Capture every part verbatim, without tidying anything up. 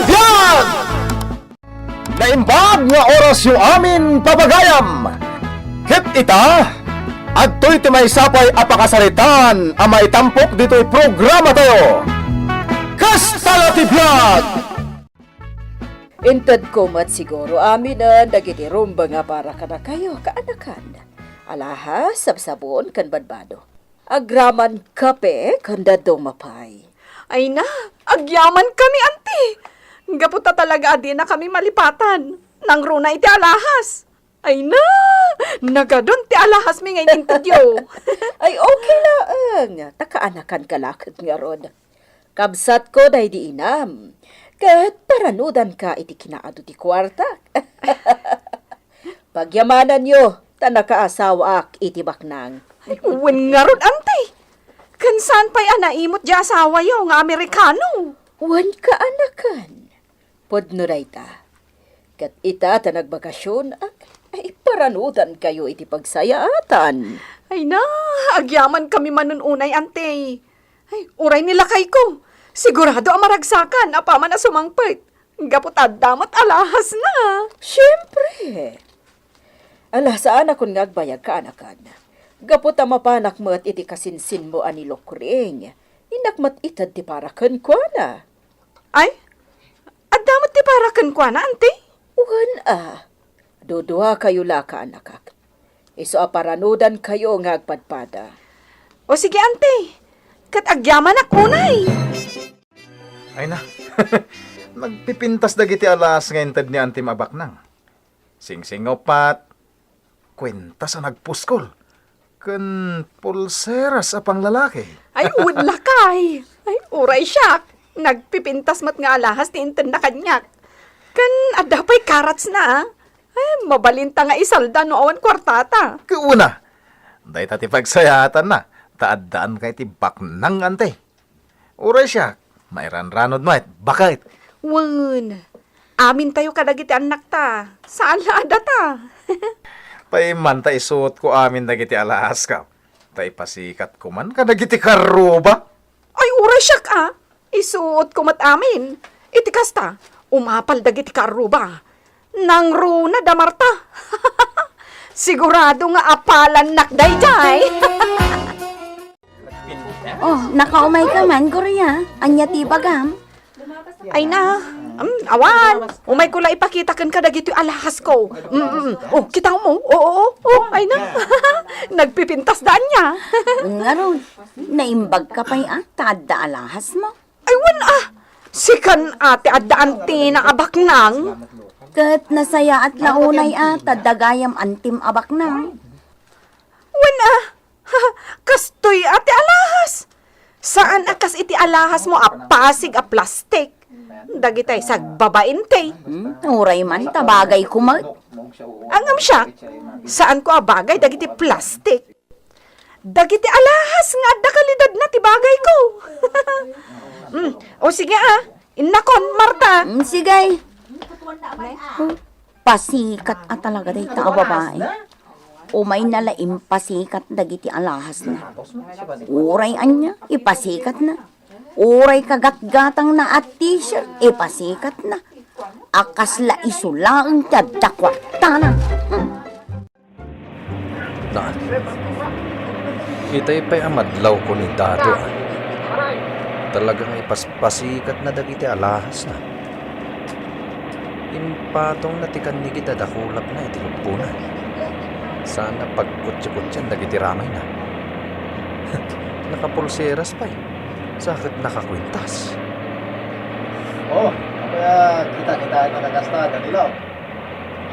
Biag! Naimbag nga orasyo amin pagayam. Ket ita, adtoy ti maysa pay a pakasaritaan a maitampok ditoy programatayo. Kasta la ti biag! Intedko met siguro aminen dagiti rumba nga para kadakayo, kaanakan. Alahas, sabsabon, ken badbado. Agraman kape ken dadduma pay. Ay na, agyaman kami, anti. Gapu ta talaga a dina kami malipatan. Nangruna iti alahas. Ay na, nagadun ti alahasmi nga inintedyo. Ay, okay laeng. Ta kaanakan ka la ket ngarud. Kabsatko daydi inam. Ket paranudanka iti kinaadu ti kuartak. Pagyamananyo, ta nakaasawaak iti baknang. Ay, wen ngarud, anti. Ken saan pay a naimut diay asawayo nga Amerikano? Wen kaanakan. Pudno dayta. Ket ita ta nagbakasionak, ay paranudankayo iti pagsayaatan. Ay na, agyaman kami manen unay, anti. Ay, uray ni lakayko. Sigurado a maragsakan apaman a sumangpet. Gapu ta adda met alahasna. Siempre. Ala, saanakon nga agbayag, kaanakan. Gapu ta mapanak met iti kasinsinmo a ni Lokring, innak met ited ti para kenkuana. Ay, adda met ti para kenkuana, anti? Wen a. Duduakayo la, kaanakak. Isu a paranudankayo nga agpadpada. O sige, anti. Ket agyamanak unay. Ay na. Nagpipintas dagiti alahas nga inted ni antim a baknang. Singsingoppat, kuentas a nagpuskol, ken pulseras a panglalaki. Ay, wen lakay. Ay, uray siak. Nagpipintas met nga alahas ti intedna kaniak. Ken adda pay karatsna, a. Ay, mabalinta nga isalda no awan kuartata. Kuna, dayta ti pagsayaatanna, ta addaanka iti baknang, anti. Uray siak, mairanranod met, baket. Wen, amintayo kadagiti annakta, saan la a data. Paimanta isuotko amin dagiti alahaska, ta ipasikat koman kadagiti karruba. Ay, uray siak a, isuotko met amin. Iti kasta, umapal dagiti karruba. Nangruna da Marta. Sigurado nga apalannak daydiay. Oh, nakaumay ka man, Gloria. Ania ti bagam? Ay na, mm, awan. Umayko la ipakita kenka dagitoy alahasko. Mm, mm. Oh, kitaw mo? Oo, oo, oh, ay na. Nagpipintas da ania. Ngarud, naimbag ka pay a, ta adda alahas mo. Ay, wen a. Sikan a ti adda antina a baknang. Ket nasayaat la unay a, ta adda gayam antim a baknang. Wen a. Kastoy a ti alahas. Saan a kas iti alahas mo a pasig a plastik. Dagitay sagbabain ti. Hmm, uray man ta bagay kumet. Ngem siak, saan ko a bagay dagiti plastik. Dagiti alahas nga adda kalidadna ti bagayko. Mm. O sige a, innakon, Marta. Mm, sige. Pasikat a talaga dayta a babai. Umayna la impasikat dagiti alahasna. Uray ania, ipasikatna. Uray kagatgatangna a t-shirt, ipasikatna. A kasla isu laeng ti adda kuartana. Hmm. Naan. Itay pay a madlawko ni Dado, a. Talaga nga ipaspasikatna dagiti alahasna. Impatongna ti kannigit a dakulapna iti lubbona. Saan a pagkutsiakutsian dagiti ramayna. Nakapulseras pay. Sa ket nakakuintas. Oh, apay a kita-kitaenna kasta, Danilo?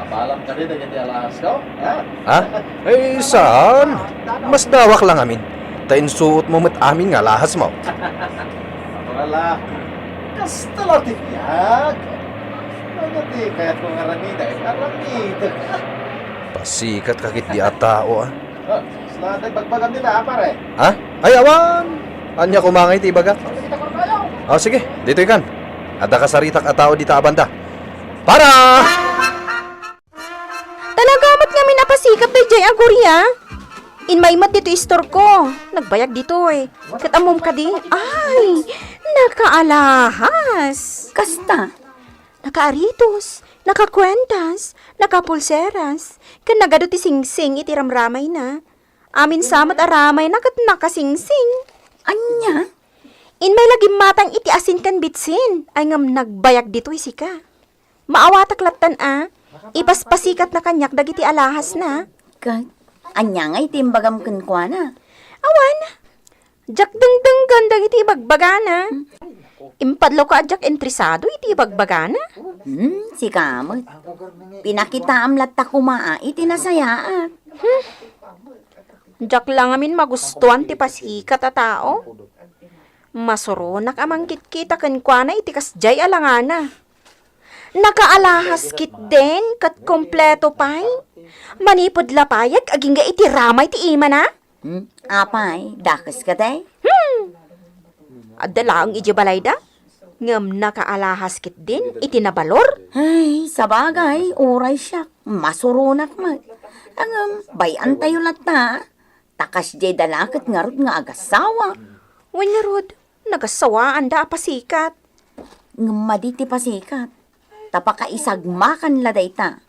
Apalam kadi dagiti alahasko, ha? Ha? Ay, saan? Masdawak la ngamin. Ta insuotmo met amin nga alahasmo. Naturala. Kasta la ti biag. Ano ti kayatko nga aramidek? Aramidek. Pasikatka ketdi a tao, a. Oh, saan ti bagbagam dita, a, pare? Ha? Ay, awan. Ania koma ngay ti ibagak? Oh, sige, ditoy kan. Adda kasaritak a tao dita a banda. Para! Talaga met ngamin a pasikat daydiay a Gloria. Immay met ditoy istorko. Nagbayag ditoy. Ket ammom kadi? Ay, nakaalahas. Kasta, Nakaaritos, nakakuentas, nakapulseras, ken nagadu ti singsing iti ramramayna. Amin sa met a ramayna ket nakasingsing. Ania? Immay la gimmatang iti asin ken bitsin, ay ngem nagbayag ditoy sika. Maawatak lattan a, ipaspasikatna kaniak dagiti alahasna. Ket ania ngay ti imbagam kenkuana? Awan, diak dengdenggen dagiti ibagbagana. Impadlawko a diak interesado iti ibagbagana. Hmm, sika met. Pinakitaam latta koma a iti nasayaat. Hmm. Diak la ngamin magustuan ti pasikat a tao. Masuronak a mangkitkita kenkuana iti kasdiay a langana. Nakaalahas ketdin ket kompleto pay. Manipud lapayag agingga iti ramay ti imana. Hmm? Apay, dakes kadi? Hmm. Adda laeng idiay balayda, ngem nakaalahas ketdin iti nabalor. Ay, sabagay, uray siak, masuronak met. Ngem, bay-antayo latta, ta kasdiay da la ket ngarud nga agassawa. Wen ngarud, nagassawaanda a pasikat. Ngem madi ti pasikat, ta pakaisagmakan la dayta.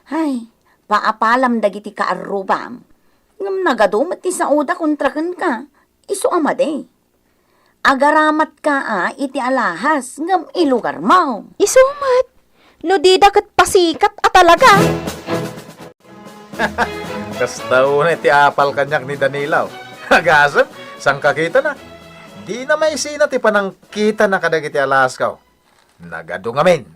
Ay, paapalam dagiti kaarrubam. Ngem nagadu met ti saoda kontra kenka, isu a madi. Agaramatka a iti alahas ngem ilugarmo. Isu met, no dida ket pasikat a talaga. Kasta unay ti apal kaniak ni Danilo. Agasem, saan kakitana? Dina maisina ti panangkitana kadagiti alahasko. Nagadu ngamin.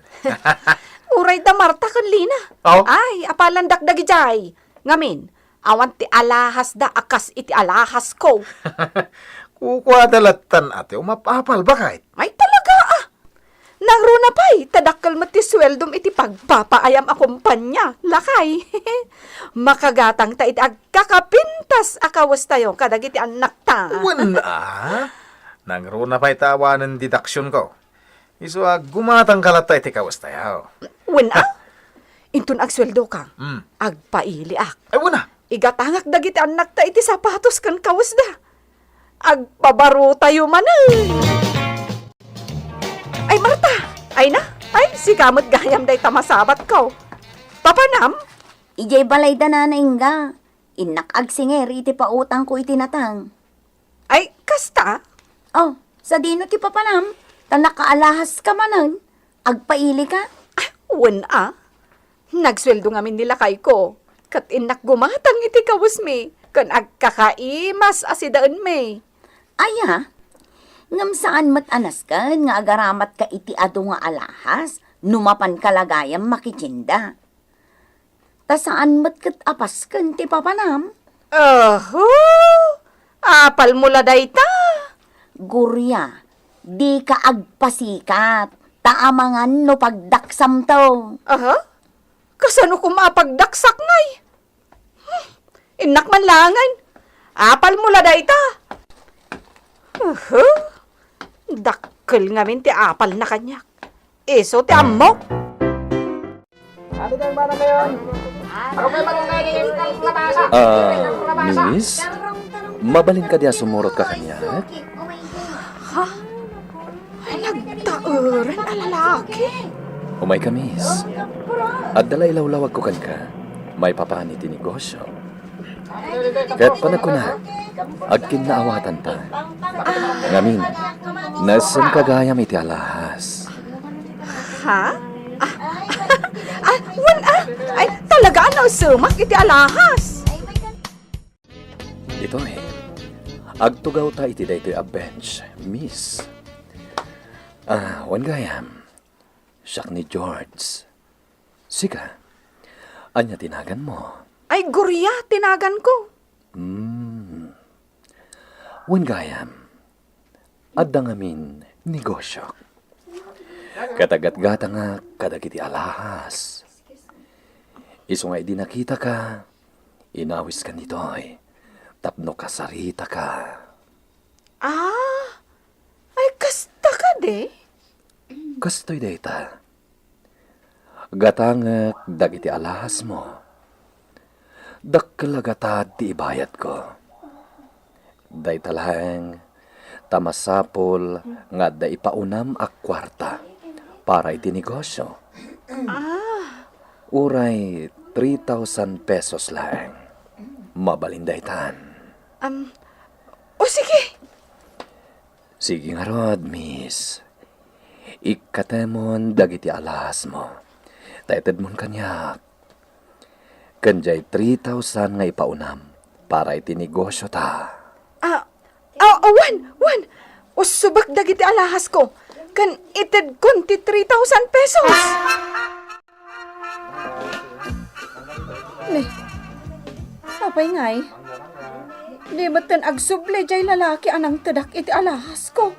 Uray da Marta ken Lina. Oh? Ay, apalandak dagidiay. Ngamin, awan ti alahasda a kas iti alahasko. Kukuada lattan a ti umapapal, baket? Ay, talaga, ah. Nangruna pay, ta dakkel met ti sueldom iti pagpapaayam a kompania, lakay. Makagatangta iti agkakapintas a kawestayo kadagiti annakta. Wen, ah. Nangruna pay ta awanen deductionko. Isu a gumatangka latta iti kawestayo. Wen, ah? Inton agsueldoka, Mm. agpailiak. Ay, wen, ah. Igatangak dagiti annakta iti sapatos ken kawesda. Agpabarotayo manen. Ay, Marta! Ay na! Ay, sika met gayam dayta masabatko. Papanam? Idiay balayda, Nana Inga. Innak agsinger iti pautangko iti natang. Ay, kasta? Oh, sadino ti papanam? Ta nakaalahaska manen. Agpailika? Ah, wen a. Nagsueldo ngamin ni lakayko. Ket innak gumatang iti kawesmi, ken agkakaimas a sidaenmi. Aya? Ngem saan met a nasken nga agaramatka iti adu nga alahas no mapanka la gayam makitienda. Ta saan met ket a pasken ti papanam? Aho! Apalmo la dayta? Gloria, dika agpasikat, ta amangan no pagdaksamto. Aha? Kasano koma a pagdaksak ngay? Hmm, innak man laengen. Apalmo la dayta? Aha! Dakkel ngamin ti apalna kaniak. Isu ti ammok. Ah, miss, mabalin kadi a sumurotka kaniak? Ha? Ay, nagtaeren a lalaki. Umayka, miss. Adda la ilawlawagko kenka maipapan iti negosio. Ket panagkuna, agkinnaawatanta. Ngamin, naesemka gayam iti alahas. Ha? Ah, ah, wen, ah, ay, talaga a naesemak iti alahas. Ditoy, agtugawta iti daytoy a bench, miss. Ah, wen gayam, siak ni George. Sika, ania ti naganmo? Ay, Gloria ti naganko. Hmm. Wen gayam, adda ngamin negosiok. Ket agatgatangak kadagiti alahas. Isu nga idi nakitaka, inawiskan ditoy tapno kasaritaka. Ah, ay kasta kadi? Kastoy dayta. Gatangek dagiti alahasmo. Dakkel a gatad ti ibayadko. Dayta laeng ta masapul nga adda ipaunam a kuarta para iti negosio Ah. Uray three thousand pesos laeng. Mabalin daytan. Um, o sige. Sige ngarud, miss. Ikkatemon dagiti alahasmo. Ta itedmon kaniak. Ken diay three thousand nga ipaunam para iti negosio ta. Ah, ah, ah, wen, wen. Usubek dagiti alahasko. Ken itedkon ti three thousand pesos. Ne, apay ngay? Di metten agsubli jay lalaki a nangtedak iti alahasko.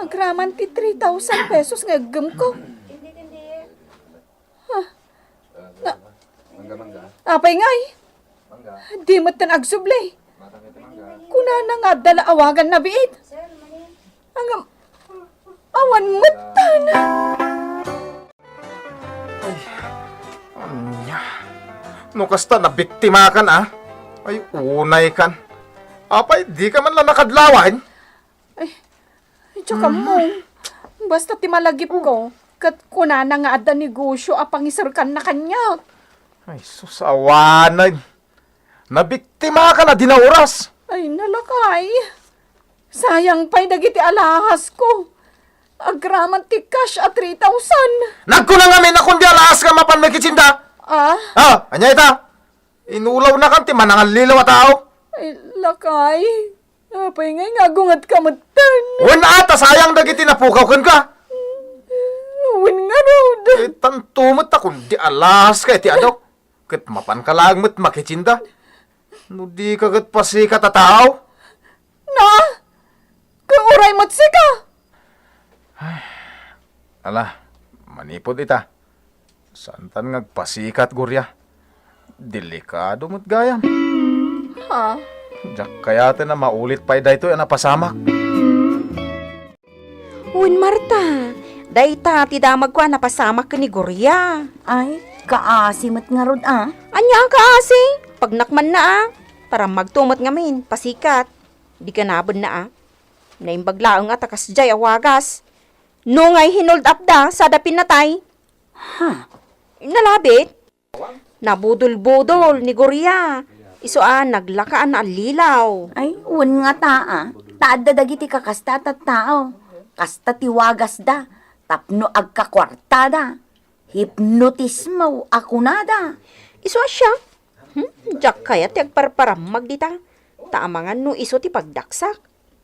Agraman ti three thousand pesos nga eggem ko. Ha? Na, apay ngay? Di metten agsubli. Kunana nga adda la awagan na biit. Ngem, awan metten. Ay, ania? No kasta, nabiktimakan, a? Ay, unaykan. Apay, dika man la nakadlawan? Ay, ay, diak ammo. Basta ti malagipko, ket kunana nga adda negosio a pangiserkanna kaniak. Ay, sus, awanen. Nabiktimakan a di naoras. Ay, nalakay. Sayang pay dagiti alahasko. Agraman ti cash a three thousand. Nagkuna ngamin a kundi alahas nga mapan makitsinda. Ah? Ah, ania ita? Inulawnakan ti manangallilaw a tao. Ay, lakay. Apay ngay nga agungetka metten? Wen a, ta sayang dagiti napukaw kenka. Wen ngarud. Eh, tanto met ta kundi alahas ka iti adok. Ket mapanka laeng met makitsinda. No dika ket pasikat a tao. Na? Ket uray met sika? Ala, manipud ita. Saantan nga agpasikat, Gloria. Delikado met gayam. Ha? Diak kayaten a maulit pay daytoy a napasamak. Wen, Marta, dayta ti damagko a napasamak ken ni Gloria. Ay, kaasi met ngarud a. Ania a kaasi? Pagnak manna a. Para magtumet ngamin, pasikat. Di ganabenna a. Naimbag laeng a ta kasdiay a wagas. No ngay hinold up da, sada pinatay. Ha? Nalabit? Nabudol-budol ni Gloria. Isu a naglaka a naallilaw. Ay, wen ngata a. Ta adda dagiti kakasta a tattao. Kasta ti wagasda tapno agkakuartada. Hipnotismo a kunada. Isu a siak? Hmm? Diak kayat ti agparparammag dita. Ta amangan no isu ti pagdaksak.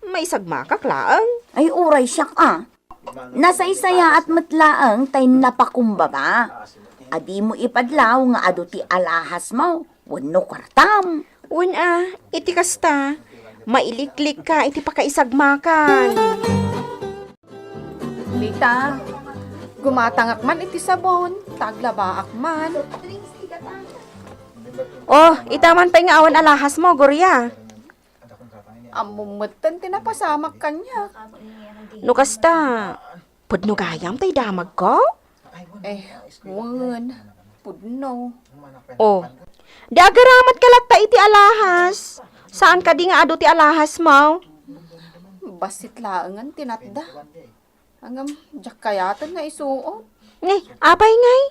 Maisagmakak laeng. Ay, uray siak a. Nasaysayaat met laeng tay napakumbaba. A dimo ipadlaw nga adu ti alahasmo wenno kuartam. Wen a, iti kasta, mailiklikka iti pakaisagmakan. Lita, gumatangak man iti sabon, ta aglabaak man. Oh, ita man pay nga awan alahasmo, Gloria. Ammom metten ti napasamak kaniak. No kasta, pudno gayam tay damagko? Eh, wen, pudno. Oh, di agaramat ka latta iti alahas. Saan kadi nga adu ti alahasmo? Bassit laengen ti natda. Ngem, diak kayaten nga isuot. Ngay, apay ngay?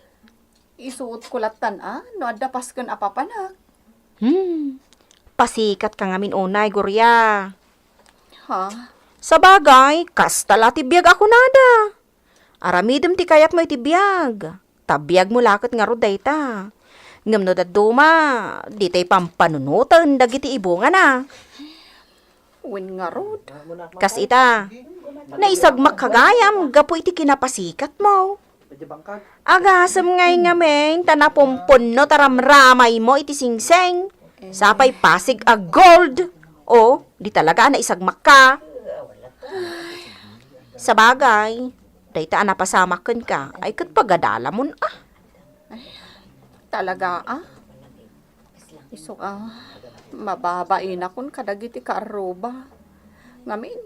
Isuotko lattan a, no adda pasken a papanak. Hmm. Pasikatka ngamin unay, Gloria. Ha? Sabagay, kasta la ti biag a kunada. Aramidem ti kayatmo iti biag. Ta biagmo la ket ngarud dayta. Ngem no dadduma, ditay pampanunoten dagiti ibungana. Wen ngarud. Kas ita, naisagmak ka gayam gapu iti kinapasikatmo. Agasem ngay ngamin ta napumpunno ta ramramaymo iti singsing. Sapay pasig a gold. O, di talaga a naisagmak ka. Sabagay, dayta a napasamak kenka, ay ket pagadalamon a. Ay, talaga a? Isu a, mababainakon kadagiti kaarruba. Ngamin,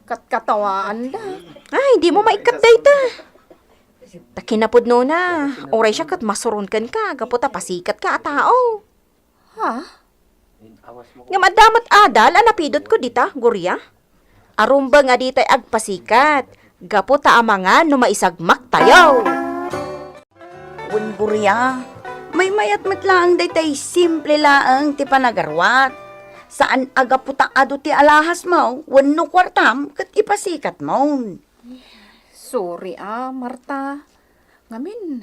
katkatawaanda. Ay, dimo maikkat dayta. Ta kinapudnona, uray siak ket masuron kenka, gapu ta pasikatka a tao. Ha? Ngem adda met adal a napidotko dita, Gloria. Arumbeng a ditay agpasikat, gapu ta amangan no maisagmaktayo. Wen Gloria, maymayat met laeng daytay simple laeng ti panagaruat. Saan a gapu ta adu ti alahasmo wenno kuartam ket ipasikatmon. Sorry a, Marta. Ngamin,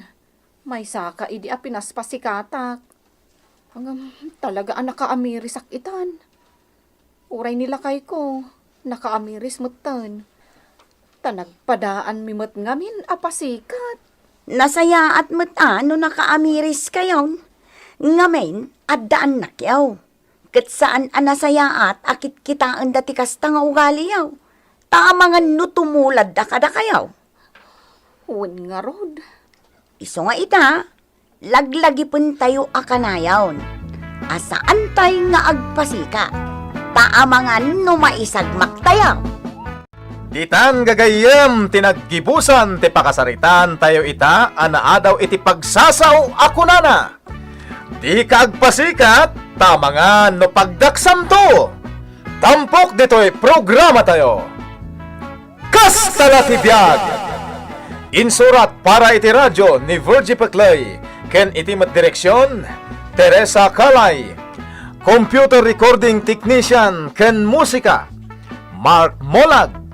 maysaka idi a pinaspasikatak. Ngem, talaga a nakaamirisak itan. Uray ni lakayko, nakaamiris metten. Ta nagpadaanmi met ngamin a pasikat. Nasayaat met a no nakaamiriskayon. Ngamin, addaannakyo. Ket saan a nasayaat a kitkitaenda ti kasta nga ugaliyo. Ta amangan no tumuladda kadakayo. Wen ngarud. Isu nga ita, laglagipentayo a kanayon a saantay nga agpasikat, ta amangan no maisagmaktayo. Ditan gagayyem ti naggibusan ti pakasaritaantayo ita a naadaw iti pagsasao a kunana, "Dika agpasikat, ta amangan no pagdaksamto." Tampok ditoy programatayo. Kasta la ti biag! Insurat para iti radio ni Virgie Peclay ken iti met direksion, Teresa Calay. Computer recording technician ken musika, Mark Molag.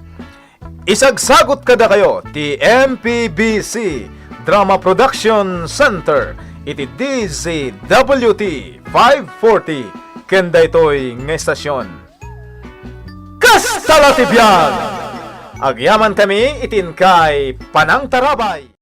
Isagsagut kadakayo ti M P B C Drama Production Center iti D Z W T five forty ken daytoy nga estasion. Kasta la ti biag! Agyamankami iti inkay panangtarabay.